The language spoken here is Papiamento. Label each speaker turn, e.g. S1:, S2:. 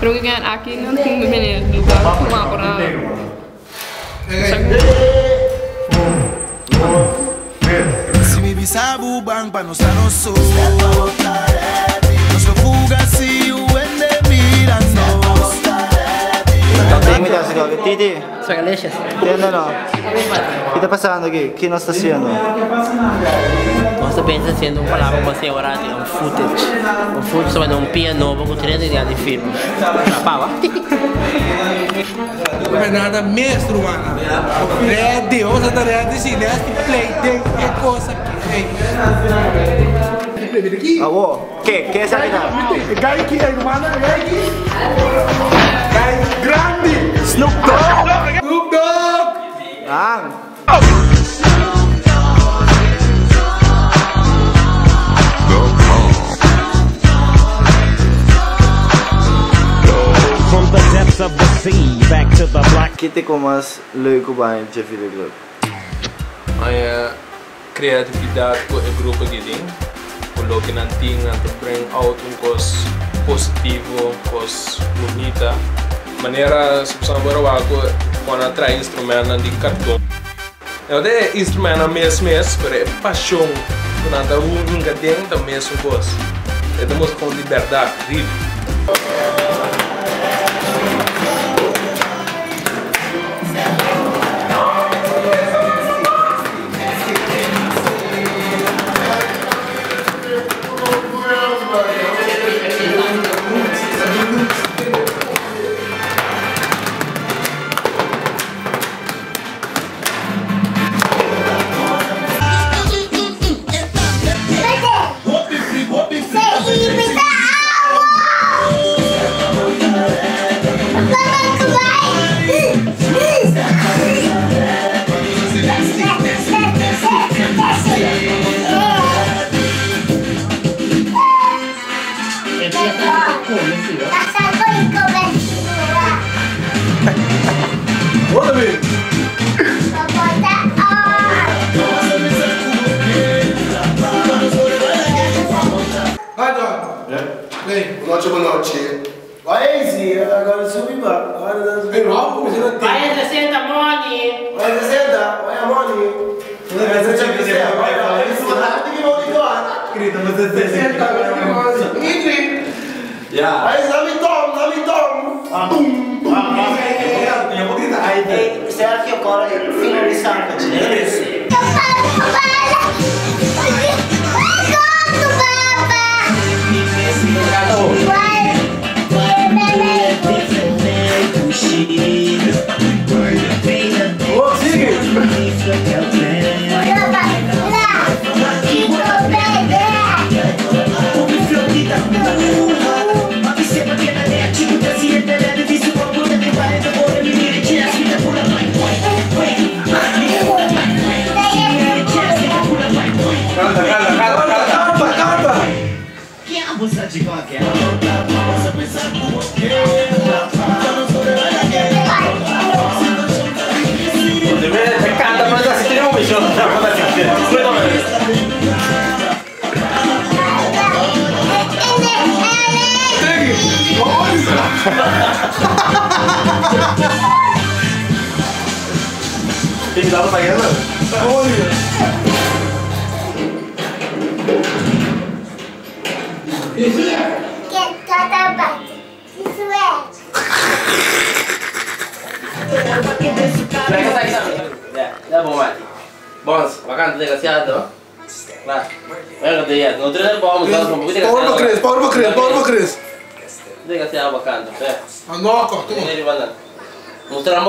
S1: Pero again, aki no tin mene lugar pa fuma por nada.
S2: Si mi bisa bo ban pa nos ta nos so. Nos lo fuga si un hende mira nos.
S3: Titi, entiende no? Ki ta pasando aki? Ki nos ta hasiendo?
S4: Nos ta pensa haciendo un palabra como así ahora un footage. Un footage sobre un pia nobo cu 30 dia di film. Trapaba.
S5: Nada mes, ruman. Ready, vamos a estar ready, si nasty play, den e cos aki. Hey.
S3: Awo, ke? Ke esaki ta?
S5: Guy aki, ey, ruman, guy aki. Guy grandi.
S3: Snoop Dogg.
S5: Snoop Dogg.
S3: Ah.
S6: From the depths of the sea, back to the black.
S3: Ki ta e mas leuk bij e videoclip?
S7: E creatividad cu e grupo aki tin, cu loke nan tin to bring out un cos positivo, cos bunita. Manera, si bo wak cuando traha instrumento di carton. No ta instrumento mes mes, pero e pasion cu nan ta un den ta mes cos. E ta cu libertad, really.
S5: Vai, John. Vem.
S8: Boa noite, boa noite.
S3: Vai, Easy, agora subi, ba. Agora subi.
S5: Ei, vamos começar a ter.
S4: Vai, 60, Moni!
S3: Vai, 60. Vai, Moni. Vai, 60. Vai,
S5: Senta, agora que nós. Idri.
S3: Vai, Nami Tom, Nami Tom. Bum, bum. Ei, Sergio, agora finalizando.
S5: Canta, canta, canta, canta, canta.
S4: Canta, mas assim tem um bicho.
S3: Tem que dar pra pagar,
S5: Olha.
S4: Ja, bom, Mati. Bons, bacana, desgraciado. Vai. Vai, que No treino bom, mas um pouco
S5: Power pa Chris, power pa Chris, power pa Chris.
S4: Desgraciado, bacana.
S5: Anoca, toma.
S4: Mostramos.